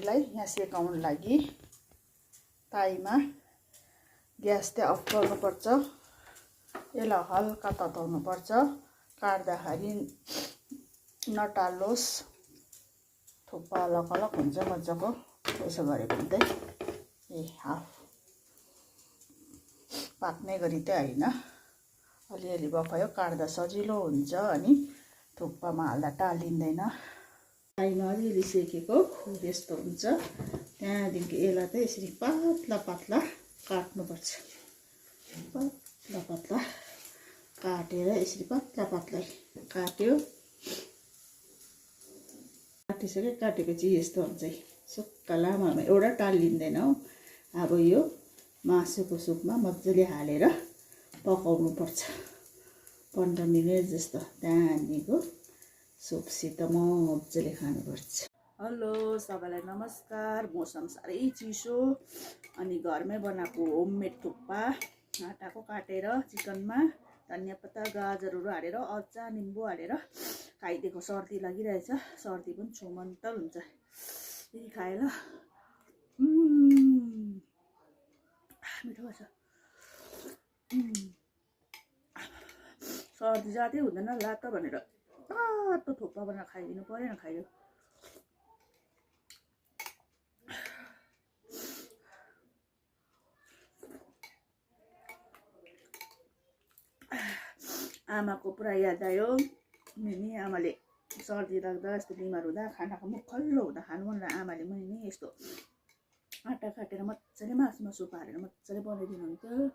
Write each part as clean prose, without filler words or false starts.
यसलाई यहाँ सेकाउन लागि ताईमा ग्यास चाहिँ अफ गर्नुपर्छ। यसलाई हल्का तताउनुपर्छ, काट्दाखेरि नटालोस्, थुक्पा अलग अलग हुन्छ मजाको। यसो गरे भने चाहिँ हाफ पाक्ने गरी चाहिँ होइन, अलिअलि बफायो, काट्दा सजिलो हुन्छ अनि थुक्पामा हाल्दा टालिँदैन। ताईमा अलिअलि सेकेको यस्तो हुन्छ। त्यहाँदेखि यसलाई चाहिँ यसरी पातला पातला काट्नुपर्छ। पातला पातला काटेर यसरी पातला पातला काट्यो। काटिसक्यो, काटेपछि यस्तो हुन्छ। सुक्खा लामामा एउटा टालिँदैन हो। अब यो मासुको सुपमा मजाले हालेर पकाउनु पर्छ 15 मिनट जस्तो। त्यहाँदेखिको सुपसित मजाले खानुपर्छ। हेलो सबैलाई नमस्कार। मौसम साह्रै चिसो अनि घरमै बनाएको होममेड थुक्पा आटाको काटेर चिकनमा धनियाँ पत्ता गाजरहरू हालेर अचार निम्बु हालेर खाइदिएको। सर्दी लागिरहेछ, सर्दी पनि छुमन्तर हुन्छ। यही खाए ल, मिठो भएछ। सर्दी जातै हुँदैन ला त भनेर तातो थुक्पा बनाएर खाइदिनु परेन, खाइदियो। आमाको पुरा याद आयो। मिनी आमाले सर्दी लाग्दा यस्तो बिमार हुँदा खानाको मुख खल्लो हुँदा खानु मन लाग्यो। आमाले मिनी यस्तो आटा काटेर मजाले मासुमा सुप हालेर मजाले बनाइदिनुहुन्थ्यो।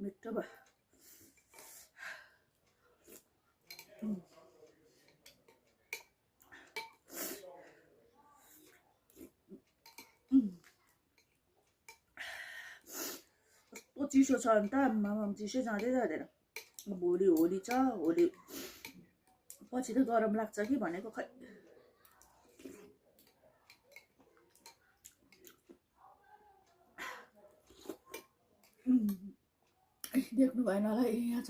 मिठो भयो। कस्तो चिसो छ नि त, आमामा चिसै जाँदै जाँदैन। भोलि होली छ, होली पछि त गरम लाग्छ कि भनेको, खै। देख्नु भएन होला, यहाँ छ